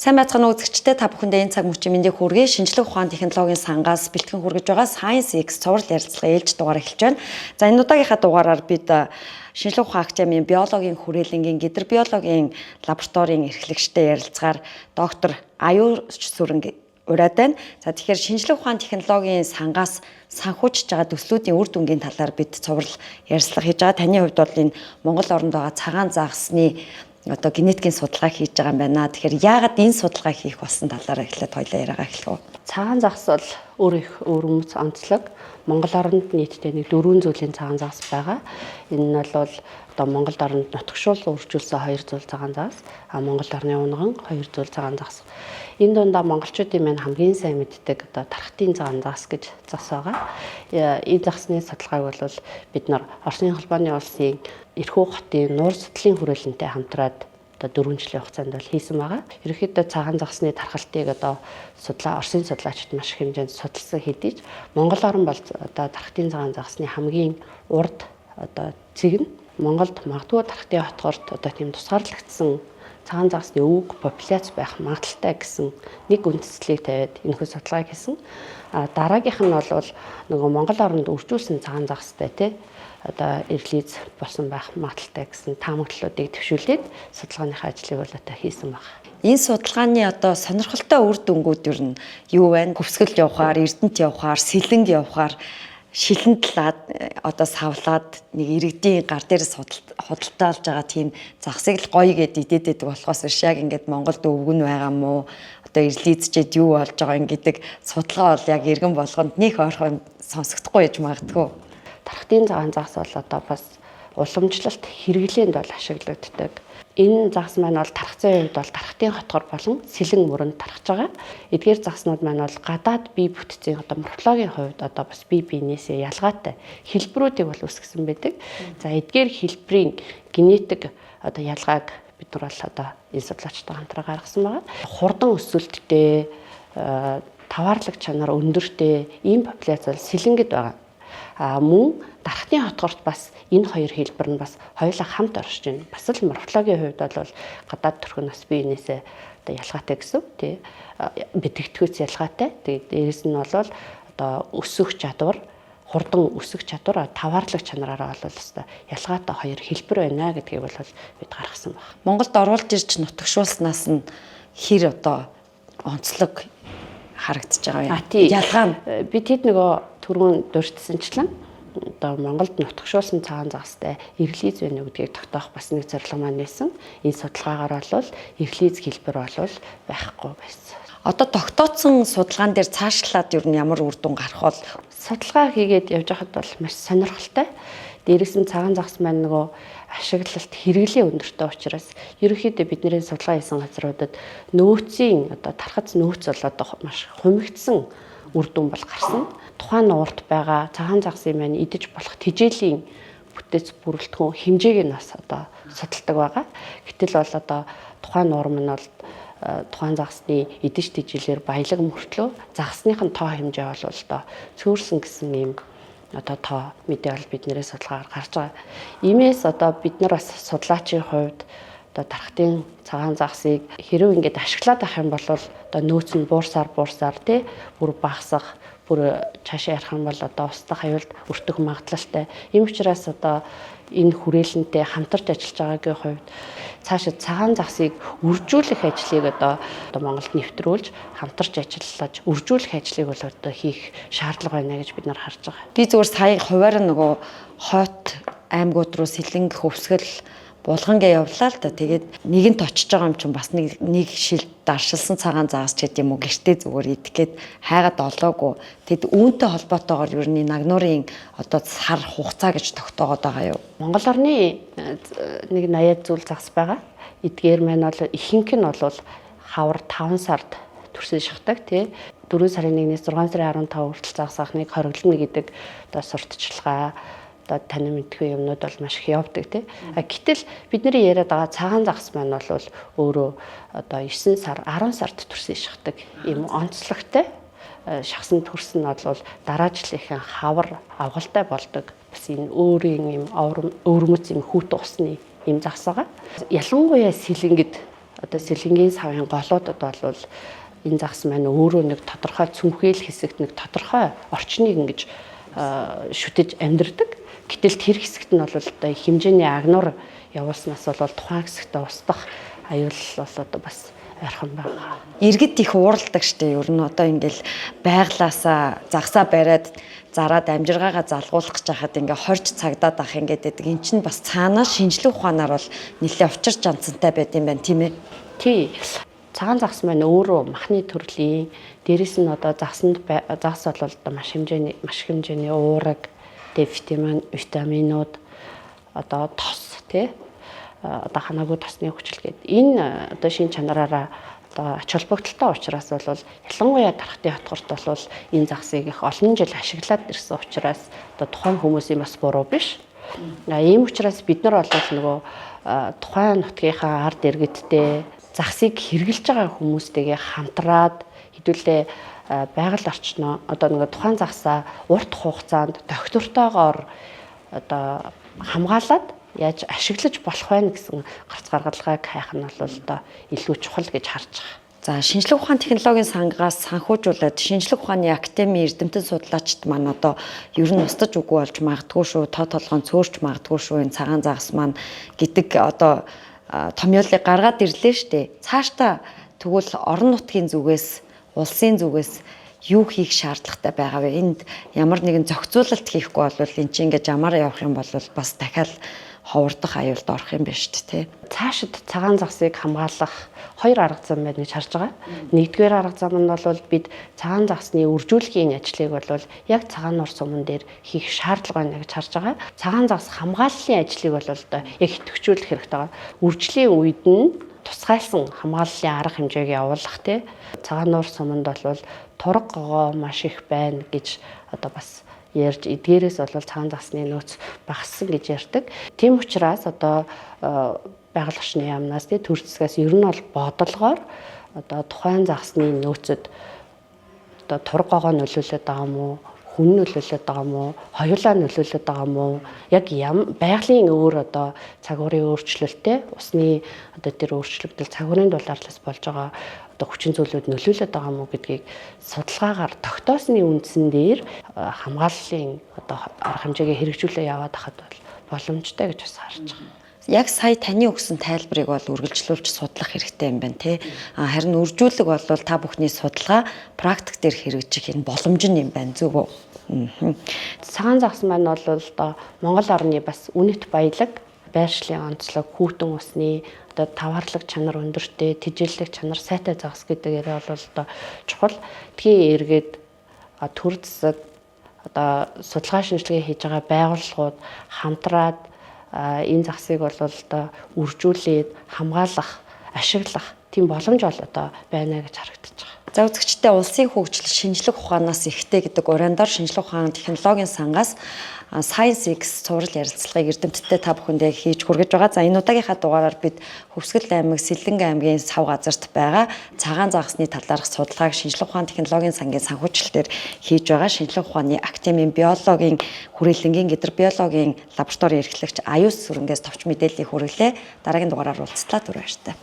Сайн байцгаана уу үзэгчдээ, та бүхэндээ энэ цаг мөчийн мэндийг хүргэе. Шинжлэх ухаан технологийн сангаас бэлтгэн хүргэж байгаа Science X цуврал ярилцлага ээлж дугаар эхэлж байна. За, энэ удаагийнхаа дугаараар бид Шинжлэх ухаан академийн биологийн хүрээлэнгийн гидэр биологийн лабораторийн эрхлэгчтэй ярилцгаар доктор Аюу Сүрэнг ураад байна. За, тэгэхээр шинжлэх ухаан технологийн сангаас санхүүжиж байгаа төслүүдийн үр дүнгийн талаар бид цуврал ярилцлага хийж байгаа. Таны хувьд бол энэ Монгол оронд байгаа цагаан загасны одоо генетикийн судалгаа хийж байгаа юм байна. Тэгэхээр яагаад энэ судалгаа хийх болсон талаар эхлээд хоёлаа яриагаа эхлэх үү? Цагаан загас бол өөр их өвөрмөц онцлог. Монгол оронд нийтдээ нэг дөрвөн зүйлийн цагаан загас байгаа. Энэ нь бол одоо Монгол оронд нутагшуул үржүүлсэн хоёр зүйл цагаан загас, а Монгол орны унган хоёр зүйл цагаан загас. Энэ дундаа монголчуудын маань хамгийн сайн мэддэг одоо тархтын цагаан загас гэж зас байгаа. Энэ загасны судалгааг бол бид нар Оросын холбооны улсын Эрхүү хотын нуур судлалын хүрээлэнтэй хамтраад одоо 4 жилийн хугацаанд бол хийсэн байгаа. Ерөнхийдөө цагаан загасны тархалтыг одоо судлаа Оросын судлаачид маш их хэмжээнд судалсан хэдий ч Монгол орн бол одоо тархтын цагаан загасны хамгийн урд одоо цэг нь. Монголд магадгүй тархтын хотгорт одоо тийм тусгаарлагдсан цагаан загасны өвөг популяц байх магадлалтай гэсэн нэг үндслийг тавиад энэхүү судалгааг хийсэн. А дараагийнх нь бол нөгөө Монгол оронд үржүүлсэн цагаан загастай тий одоо релиз болсон байх магадлалтай гэсэн таамаглалуудыг төвшүүлээд судалгааныхаа ажлыг бол одоо хийсэн баг. Энэ судалгааны одоо сонирхолтой үр дүнгууд юу нь юу вэ? Хөвсгөл явахаар, Эрдэнэт явахаар, Сэлэнг явахаар шилэн талаад одоо савлаад нэг иргэдийн гар дээрээс худалдаалж байгаа тийм загсыг л гоё гэд идээд байдаг болохоос биш яг ингээд Монголд өвгөн байгаа мó одоо релизчээд юу болж байгаа юм гэдэг судалгаа бол яг иргэн болгонд нэг ойрхон сонсогдохгүй яж магадгүй. Тархтын цагаан загас бол одоо бас уламжлалт хэрэглээнд бол ашиглагддаг. Энэ загас маань бол тархацын хувьд бол тархтын хотгор болон сэлэн мөрөнд тархаж байгаа. Эдгээр загаснууд маань бол гадаад бие бүтцийн одоо морфологийн хувьд одоо бас бие биенээсээ ялгаатай хэлбэрүүдийг бол үүсгэсэн байдаг. За, эдгээр хэлбэрийн генетик одоо ялгааг бид нар бол одоо энэ судлаачтай хамтран гаргасан байгаа. Хурдан өсөлттэй, таваарлаг чанар өндөртэй ийм популяц бол сэлэнгэд байгаа. А мөн дархтын хотгорт бас энэ хоёр хэлбэр нь бас хоёулаа хамт оршиж байна. Бас л морфологийн хувьд бол гадаад төрх нь бас биенээсээ одоо ялгаатай гэсэн үг тий. Бэтгтгүүц ялгаатай. Тэгээд дээрэс нь бол одоо өсөх чадвар, хурдан өсөх чадвар, таваарлаг чанараараа бол өстой ялгаатай хоёр хэлбэр байна гэдгийг бол бид гаргасан байна. Монголд оруулж ирж нутагшуулснаас нь хэр одоо онцлог харагдаж байгаа юм? Тий. Ялгаа нь. Би тэд нөгөө түрүүн дурдсанчлан одоо Монголд нутагшуулсан цагаан загастай эрлиз байна уу гэдгийг тогтоох бас нэг зорилго маань байсан. Энэ судалгаагаар бол эрлиз хэлбэр бол байхгүй байсан. Одоо тогтооцсон судалгаан дээр цаашлаад ер нь ямар үр дүн гарах бол? Судалгаа хийгээд явж байхад бол маш сонирхолтой. Дээрээс нь цагаан загас маань нөгөө ашиглалт хэрэглээ өндөртэй учраас ерөнхийдөө бидний судалгаа хийсэн газруудад нөөцийн одоо тархац нөөц бол одоо маш хумигдсан үр дүн бол гарсан. Тухайн нуурт байгаа цагаан загсын маань идэж болох тэжээлийн бүтэц бүрэлдэхүүн хэмжээг нь бас одоо судалдаг байгаа. Гэтэл бол одоо тухайн нуур нь бол тухайн загасны идэж тэжээлээр баялаг мөртлөө загасных нь тоо хэмжээ бол одоо цөөрсөн гэсэн ийм одоо тоо мэдээ бол биднэрээ судалгаагаар гарч байгаа. Иймээс одоо бид нар бас судлаачийн хувьд одоо тархтын цагаан загасыг хэрэг ингээд ашиглаад авах юм бол одоо нөөц нь буурсаар буурсаар тий бүр багасах, бүр цаашаа ярих юм бол одоо устдах аюулд өртөх магадлалтай. Ийм учраас одоо энэ хүрээлэнтэй хамтарч ажиллаж байгаагийн хувьд цаашаа цагаан загасыг үржүүлэх ажлыг одоо Монголд нэвтрүүлж хамтарч ажиллаж үржүүлэх ажлыг бол одоо хийх шаардлага байна гэж бид нар харж байгаа. Би зүгээр сая хуваараа нөгөө хойт аймагуд руу Сэлэнг, Хөвсгөл, Булгангээ явлаа л да. Тэгээд нэгэнт очиж байгаа юм чинь бас нэг нэг шил даршилсан цагаан загас ч гэдэм үү гэртээ зүгээр идэх гээд хайгаад олоогүй. Тэгэд үүнтэй холбоотойгоор ер нь нагнуурын одоо сар хугацаа гэж тогтоогод байгаа юу? Монгол орны нэг 80 зүйл загас байгаа. Эдгээр маань бол ихэнх нь бол хавар 5 сард төрсөн шахдаг тий. 4 сарын 1-ээс 6 сарын 15 хүртэл загас ахныг хориглоно гэдэг одоо сурталчилгаа, одоо танин мэдгүй юмнууд бол маш их явдаг тий. А гэтэл бидний яриад байгаа цагаан загас маань бол өөрөө одоо 9 сар, 10 сард төрсөн шахдаг ийм онцлогтой шахсан төрсөн нь бол дараа жилийнхэн хавар авгалтай болдог. Бас энэ өөрийн юм өвөрмөц юм хүүт усны юм загас байгаа. Ялангуяа сэлэнгэд Одоо сэлэнгийн савын голуудад бол энэ загас маань өөрөө нэг тодорхой цүнхээл хэсэгт нэг тодорхой орчныг ингэж шүтэж амьдардаг. Гэтэл тэр хэсэгт нь бол одоо хэмжээний агнуур явуулснаас бол тухайн хэсэгтээ устдах аюул бол одоо бас ойрхон байгаа. Иргэд их ууралдаг штэ, ер нь одоо ингээл байглаасаа загсаа бариад зараад амжиргаагаа залгуулах гэж хахад ингээ хорж цагдаад ах ингээд байдаг. Эн чинь бас цаанаа шинжлэх ухаанаар бол нэлээ учир жанцантай байд юм байна, тийм ээ? Тий. Цагаан загас маань өөрөө махны төрлийн, дээрэс нь одоо загсанд загас бол одоо маш хэмжээний уураг, Д витаминууд, одоо тос тий, одоо ханаагүй тосны хүчил гээд энэ одоо шин чанараараа одоо ач холбогдолтой учраас бол ялангуяа дархтын хотгорт бол энэ загсыг их олон жил ашиглаад ирсэн учраас одоо тухайн хүмүүсийн бас буруу биш. Ийм учраас бид нар бол нөгөө тухайн нутгийнхаа ард иргэдтэй загсыг хэрглэж байгаа хүмүүстэйгээ хамтраад хэдүүлээ байгаль орчноо одоо нөгөө тухайн загсаа урт хугацаанд доктортойгоор одоо хамгаалаад яаж ашиглаж болох вэ гэсэн гарц гаргалгааг хайх нь бол одоо илүү чухал гэж харж байгаа. За, шинжлэх ухаан технологийн сангаас санхүүжүүлээд шинжлэх ухааны академийн эрдэмтэн судлаачид маань одоо ер нь устдаж үгүй болж магадгүй шүү, тоо толгоон цөөрч магадгүй шүү энэ цагаан загас маань гэдэг одоо томьёолыг гаргаад ирлээ штэ. Цаашдаа тэгвэл орон нутгийн зүгээс, улсын зүгээс юу хийх шаардлагатай байгаа вэ? Энд ямар нэгэн зохицуулалт хийхгүй бол эн чинь ингээд жамаараа явах юм бол бас дахиад ховордох аюулд орох юм байна шүү дээ, тий. Цаашид цагаан загсыг хамгаалах хоёр арга зам байна гэж харж байгаа. Нэгдүгээр арга зам нь бол бид цагаан загсны үржүүлгийн ажлыг бол яг цагаан нуур суман дээр хийх шаардлага байна гэж харж байгаа. Цагаан загас хамгааллын ажлыг бол одоо яг идэвхжүүлэх хэрэгтэй байгаа. Үржлийн үед нь тусгайлсан хамгааллын арга хэмжээг явуулах тий. Цагаан нуур суманд бол тураг гогоо маш их байна гэж одоо бас ярьж эдгээрээс бол цагаан загасны нөөц багассан гэж ярьдаг. Тийм учраас одоо байгаль орчны яамнаас тий төр засгаас ер нь бол бодлогоор одоо тухайн загасны нөөцөд одоо тураг гогоо нөлөөлөд байгаа юм уу, хүн нөлөөлөд байгаа юм уу, хоёулаа нөлөөлөд байгаа юм уу, яг байгалийн өөр одоо цаг уурын өөрчлөлттэй усны одоо тэр өөрчлөгдөл цаг уурын дулаарлаас болж байгаа одоо хүчин зүйлүүд нөлөөлөд байгаа юм уу гэдгийг судалгаагаар тогтоосны үндсэн дээр хамгааллын одоо арга хэмжээгээ хэрэгжүүлээ яваад хахад бол боломжтой гэж бас харж байгаа. Яг сая таны өгсөн тайлбарыг бол үргэлжлүүлж судлах хэрэгтэй юм байна, тий. Харин үржүүлэг бол та бүхний судалгаа практик дээр хэрэгжих энэ боломж нь юм байна, зөв үү? Цагаан загас маань бол одоо Монгол орны бас үнэт баялаг, байршлын онцлог, хүйтэн усны одоо таваарлаг чанар өндөртэй, тэжээллэг чанар сайтай загас гэдгээр бол одоо чухал. Тгийн эргээд төр засаг одоо судалгаа шинжилгээ хийж байгаа байгууллагууд хамтраад энэ загсыг бол одоо үржүүлээд хамгаалах, ашиглах тийм боломж бол одоо байна гэж харагдаж байгаа. За, үзэгчдээ, улсын хөгжил шинжлэх ухаанаас ихтэй гэдэг урандаар шинжлэх ухаан технологийн сангаас Science X цуврал ярилцлагыг эрдэмтдээ та бүхэндээ хийж хүргэж байгаа. За, энэ удаагийнхаа дугаараар бид Хөвсгөл аймаг Сэлэнг аймгийн сав газарт байгаа цагаан загасны талаарх судалгааг шинжлэх ухаан технологийн сангийн санхүүжилтээр хийж байгаа шинжлэх ухааны академийн биологийн хүрээлэнгийн гидробиологийн лабораторийн эрхлэгч Аюус Сүрэнгээс товч мэдээллийг хүргэлээ. Дараагийн дугаараар уулзлаа. Түр баяртай.